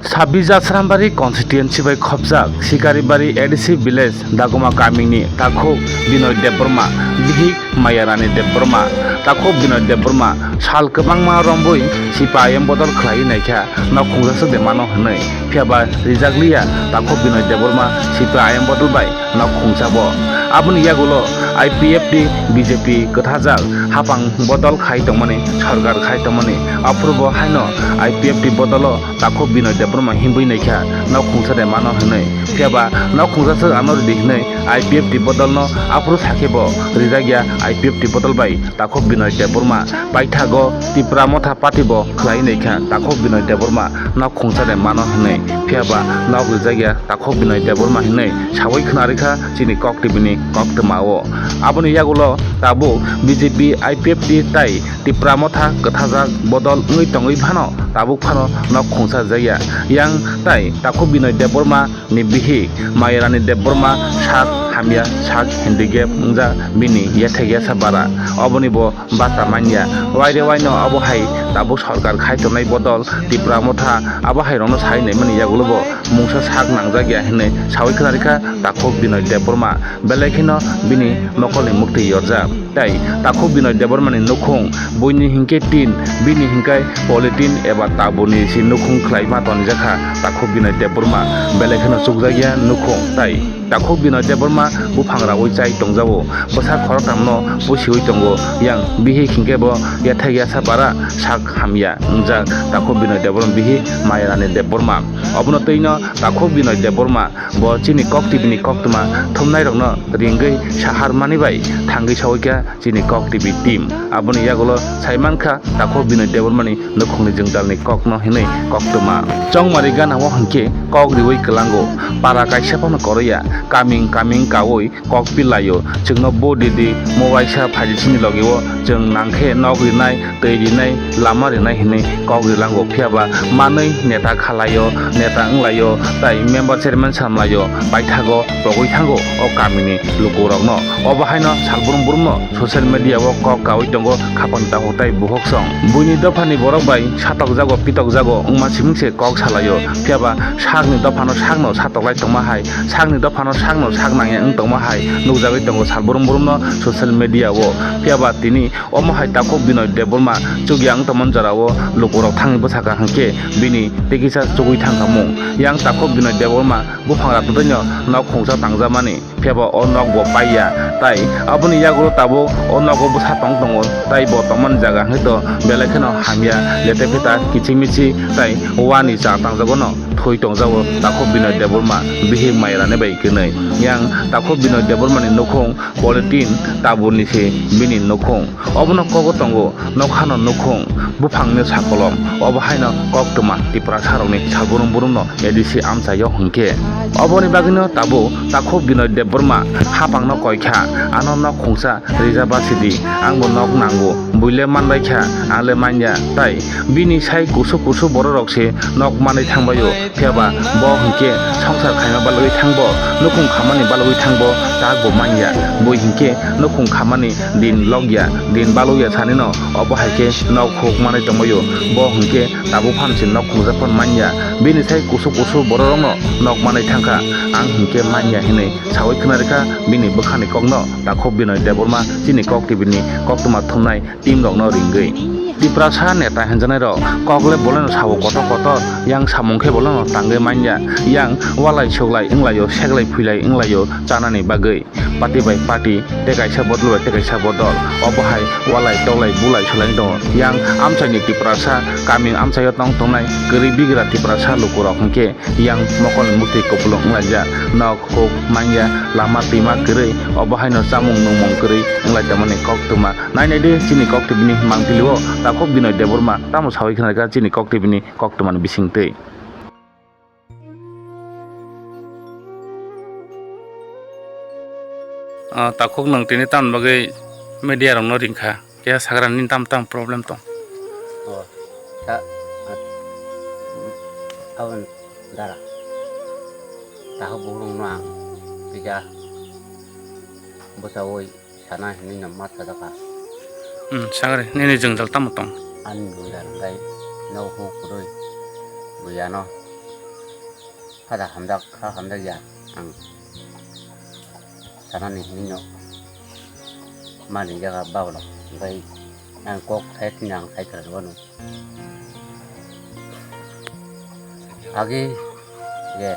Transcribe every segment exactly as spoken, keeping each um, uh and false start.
Sabija Srambari constituency bai khopjak Sikaribari A D C village Dagoma kamini takhuk Binoy Debbarma, bihik Mayarani Debbarma. Takhuk Binoy Debbarma sal kwbangma rombwi C P I M bodol khlaiwi naikha, nok khungsa swk de mano hwnwi. Phiyaba rijakliya takhuk Binoy Debbarma C P I M bodol bai nok khungsa bo. Aboni yagulo I P F T, B J P kwthajak hapang bodol khai tongmani, sorkar khai tongmani. Aphuru bo haino I P F T bodolo takhuk Binoy Debbarma himbwi naikha, nok khungsa de mano hwnwi. Phiyaba nok khungsa swk ano ridi hwnwi I P F T bodolno aphuru sakhe bo rijak ya I P F T bodol bai takhuk Binoy Debbarma. Paithago Tipra Motha Party bo khlai naikha takhuk Binoy Debbarma nok khungsa de mano hwnwi. Phiyaba nok rijak ya takhuk Binoy Debbarma hwnwi sawi khna rikha chini Kok T V ni koktwma o. Aboni yagulo tabuk B J P, I P F T tai Tipra Motha kwthajak bodol wngwi tongwi phano tabuk phano nok khungsa rijak ya. Yang tai takhuk Binoy Debbarma ni bihik Mayarani Debbarma sak hamya, sak handicap wngjak, bini yathek yasa bara. Oboni bo bata manya. Waire waino abo hai tabuk sorkar khai tongnai bodol Tipra Motha abo hai rokno sai naimani yagulo bo mungsa sak nangjak ya hinwi sawi khna rikha takhuk Binoy Debbarma. Belai kheno bini mokolni muktwi yorjak. Tai takhuk Binoy Debbarmani nukhung, buini hinkhe tin, bini hinkhai polythene eba tabuni si nukhung khlaima tonjakha takhuk Binoy Debbarma. Belai kheno chukjakya nukhung, tai takhuk Binoy Debbarma buphang raui chai tongjago, bwsa khoroktamno pusiui tongo, yang bihik hinkhe bo yathek yasa bara sak hamya wngjak takhuk Binoy Debbarma bihik Mayarani Debbarma. Obono twino takhuk Binoy Debbarma bo chini Kok T V ni koktwma thumnairokno ringwi sahar mani bai thangwi sawi kha chini Kok T V team. Aboni yagulo sai mankha takhuk Binoy Debbarmani nukhungni jwngjalni kokno hinwi koktwma. Chongmari gana o hinkhe kok riwi kwlango, para kaisa phano koroya, kaming kaming kaui kok pilaio, chwngno bo didi, mo waisa phaidi chini logi o, chwng nangkhe nok rinai, twi rinai, lama rinai hinwi kok rilango. Phiyaba manwi neta khalaio, neta wnglaio, tai member chairman samlaio, paithago pogwi thango o kamini lukurokno. Obo haino salbrum brumno social media o kok kaui tongo, khapang takhuk tai buhok song. Buini dophani borok bai satokjago, pitokjago wngma simi se kok salaio. Phiyaba sakni dophano sakno satoklai tongma hai, sakni dophano sakno sak nangya wng tongma hai nukjagwi tongo salbrum brumno social media o. Phiyaba tini omo hai takhuk Binoy Debbarma chukya wng tongmani jorao lukurok thangwi bwsakha hinkhe bini tei kisa chugwi thangkha mung. Yang takhuk Binoy Debbarma buphang ratwtwino nok khungsa tangjakmani, phiyaba o nok bo paiya, tai aboni yagulo tabuk o nogo bwsa tong tongo, tai bo tongmani jaga hwnkhe to belai kheno hamya, lete pheta kiching miching tai wani cha tangjago no thwi tongjago takhuk Binoy Debbarma bihik Mayarani bai kwnwi. Yang takhuk Binoy Debbarmani nukhung polythene tabuni se bini nukhung. Obono kogo tongo nokhano nukhung, buphangni sakolom. Obo haino koktwma Tiprasarokni salbrum brumno A D C amchaio hwnkhe. Oboni bagwino tabuk takhuk Binoy Debbarma hapangno koikha, ano nok khungsa rija basidi, angbo nok nango, buile manbaikha, angle manya, tai bini sai kusu kusu bororok se nok manwi thangbaio. Phiyaba bo hinkhe songsar khaima balwi thangbo, nukhung khamani balwi thangbo, tak bo manya. Bo hinkhe nukhung khamani din lokya, din balokya sanino, obo hai khe nok huk manwi tongbaio. Bo hinkhe tabuk phan se nok khungjak phan manya. Bini sai kusu kusu bororokno nok manwi thangkha, ang hinkhe manya hinwi sawi khna rikha bini bwkhani kokno. Takhuk Binoy Debbarma chini Kok T V ni koktwma thumnai team rokno ringwi. Tiprasa neta hinjaknai rok kok le boleno sao kotor kotor, yang samung khe boleno tangwi manya, yang walai suklai wnglaio, seklai phwilai wnglaio chanani bagwi, party bai party, tei kaisa bodol bai tei kaisa bodol, obo hai walai toklai bulai swlai tongo. Yang amchaini Tiprasa, kaming amchaio tong tongnai kwrwi bigra Tiprasa lukurok hinkhe yang mokolni mukti kupulung wnglaijak, nok huk manya, lama twima kwrwi, obo haino chamung nungmung kwrwi wnglaitongmani koktwma. Nainai di chini Kok T V ni mangpili o takhuk Binoy Debbarma tamo sawi khna rikha chini Kok T V ni koktwmani bisingtwi. Ah, takhuk nwng tini tamni bagwi media rokno ringkha? Khe sagra nini tam tam problem tong? O, sa-, a-, aboni dara. Takhuk buhrukno ang pija bwchaui sana hinwi no ma sajak kha. Hmm, sagri, nini jwngjal tamo tong? Ani jwngjal hwnkhe nok huk kwrwi, bwiyano Phada hamjak, kha hamjak ya ang sanani hinwi no mani jaga babolok, hwnkhe ang kok sai thwngya ang sai kwlai wano. Agi je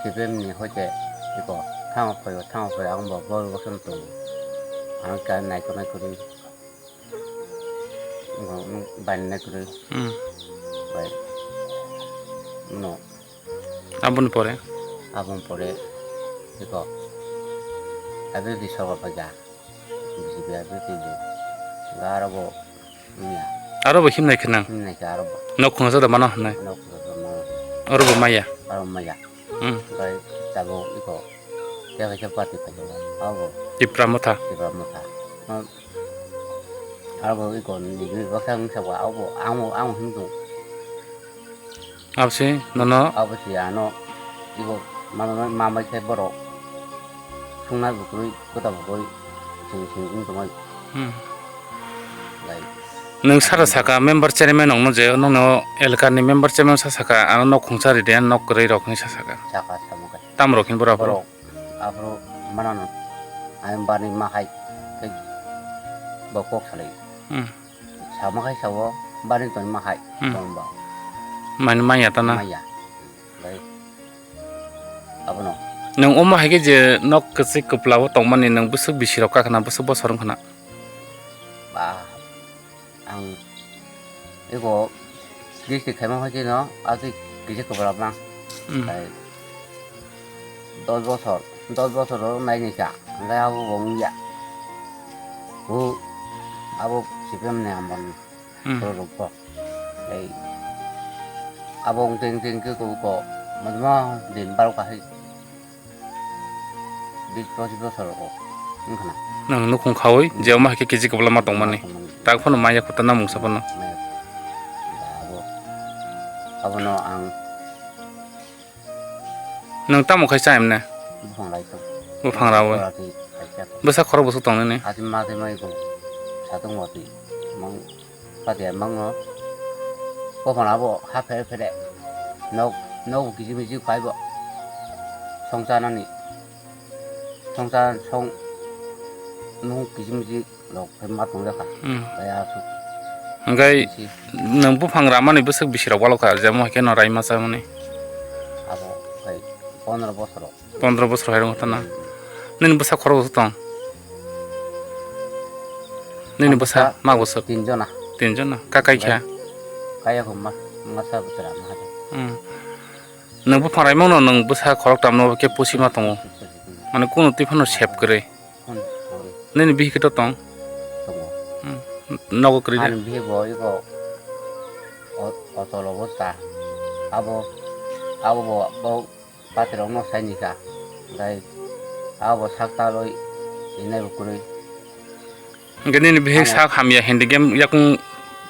C P M ni hoite iko thango phaio, thango phaio ang bo bor bosong tongo. Ang kha naikhe naikhwrwi. Bani naikhwrwi. Hmm. Bai. No. Aboni pore? Aboni pore. Iko. Abi di soba paja. B J P abi di. Garo bo. Iya. Aro bo himnai khe nang? Himnai khe aro bo. Nok khungsa da mano hwnai? Nok khungsa da mano. Aro bo maya? Aro maya. Hmm. Bai tabuk iko. Tei kaisa party paja. Aro bo. Tipra Motha? Tipra Motha. Abo iko nini baksa wngsa ba abo ang ang himdo. Abse nono. Abo si ano iko mama mama khe borok sungna bukrui kota bukrui sing sing wng tongmai. Hmm. Lai. Nwng sara saka member chairman nongno je nongno elaka ni member chairman sa saka ano nok khungsa ride nok kwrwi rok hinwi sa saka. Saka samukai. Tam rok hin bora borok. Aphuru manano ayang bani mahai tei bo kok salai. Hmm. Sama khai sao bani toni mahai. Hmm. Tongba. Mani maya tana. Maya. Bai. Abono. Nwng omo hai khe je nok kwchwi kwplao tongmani nwng bwswk bisi rok kakhna bwswk bosor wngkhna. Ba. Ang eko district khaima phaikhe no aswk kisa kwbra bang. Hmm. Tei dos bosor, dos bosor o naini kha, hwnkhe abo bo wngya. Bo abo C P M ni amoni. Hmm. Borok rok bo. Tei abo wngteng teng khe ko, ko, motma din baro kahai. Bis pochis bosor rok wngkha na. Nwng nukhung khaui je omo hai khe kg kwbla ma tongmani. Tongmani. Tak phano maya kho ta na mungsa phano. Maya. Da abo. Abono ang. Nwng tamo khai cha emne? Buphang lai tong. Buphang raui. Ora twi khai cha. Bwsa khorok bwswk tong nini? Ati ma twi mai ko. Satung watwi. Mang. Patiya mangno. Bophano abo ha phere phere. Nok, nok kisi misi phaibo. Songcha nani. Songcha song. Nung kisi misi lok phai ma tong jakha. Hmm. Kaya asuk. Hingkai. Kisi. Nwng buphang ramani bwswk bisi rok walokha, jemo hai khe no raima chamani. Abo kai pondro bosor rok. Pondro bosor hai rwng tana. Nini bwsa khorok bwswk tong? Nini bwsa ma bwswk? Tin jona. Tin jona. Kakai kha? Kaya ko ma, masa bwswk ma. Hmm. Nwng buphang raimang no nwng bwsa khorok tamno khe pusi ma tongo. Mane kunu twi phano sep kwrwi. Nini bihik to tong? Tongo. Hmm. Nogo kwrwi de? Ani bihik bo iko o-, otol obosta. Abo, abo bo, bo Patirokno saini kha, tei abo sak talwi rinai bo kwrwi. Hingke nini bihik sak hamya handicap yakung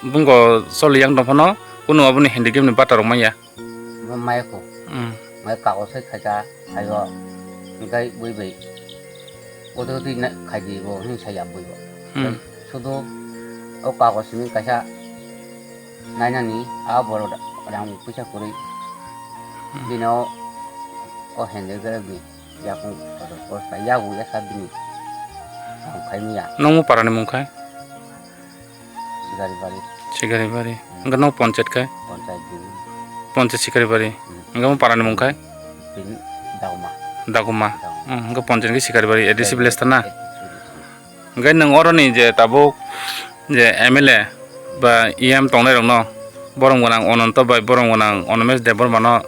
bungko choli yang tong phano, kunu aboni handicap ni bata rok manya? Bo maya kho. Hmm. Mai kago sai khaika, saigo, hingke bui bai. Oti oti na khaidi bo hini saya bui bo. Hmm. Sudu o kago simi kaisa nainani a borok rang puisa kwrwi. Hmm. Bini o, o handle gare bini yakung kotor kotor yago yasa bini rang khai manya. Nungmo parani mung khai? Sigaribari. Sigaribari. Hmm. Hingke nung ponchayat khai? Ponchayat bini. Ponchayat Sigaribari. Hmm. Hingke mo parani mung khai? Bini Daguma. Daguma. Daguma. Hmm, hingke ponchayat hingke Sigaribari, A D C village ta na? A D C village. Hingke nwng oroni je tabuk je M L A ba E M tongnai rokno borom gwnang Ononto bai borom gwnang Onomesh Debbarmano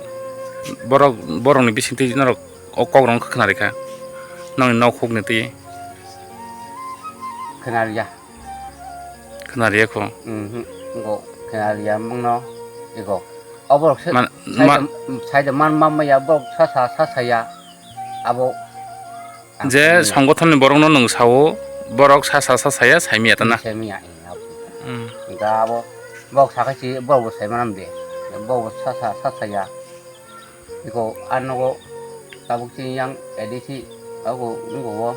borok, borokni bisingtwi norok o kok rok wngkha khwnarikha nokni nok hukni twi. Khwnariya. Khwnariya kho. Mhm. Ngo khwnariya mungno ego. Oborok se man-, saida, man- saida man mamaya borok sasa sasaya abo. Je songothonni borokno nwng sao, borok sa sa sa saya saimya tana. Saimya, eh, abo. Hmm. Hingke abo, bok sakai si, bok bo saimano de. Bok bo sa sa sa saya. Iko, ah, nogo, tabuk chini yang A D C, abo, nogo,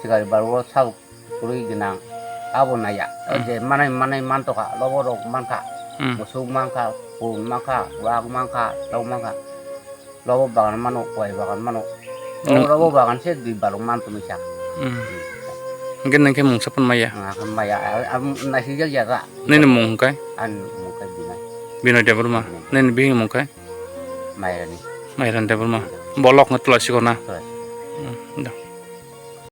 Sigaribari o sabuk kwrwi gwnang. Abo naya. Hmm. Je manai, manai mantoka, lobo rok mankha. Hmm. Musuk mankha, pun mankha, wak mankha, tau mankha. Rabo bagan mano, koi bagan mano. Nwng- Rabo bagan se dui balok man tumi sa. Hmm. Hingke nang khe mungsa pon maya? Ang akan maya, am naisijak ya ta. Nini mung hingkai? An mung kai Binai. Binoy Debbarma. Binoy. Nini bihing mung kai? Mairani. Mairan Debbarma. Bolok nge tula sikona. Tula. Hmm, da.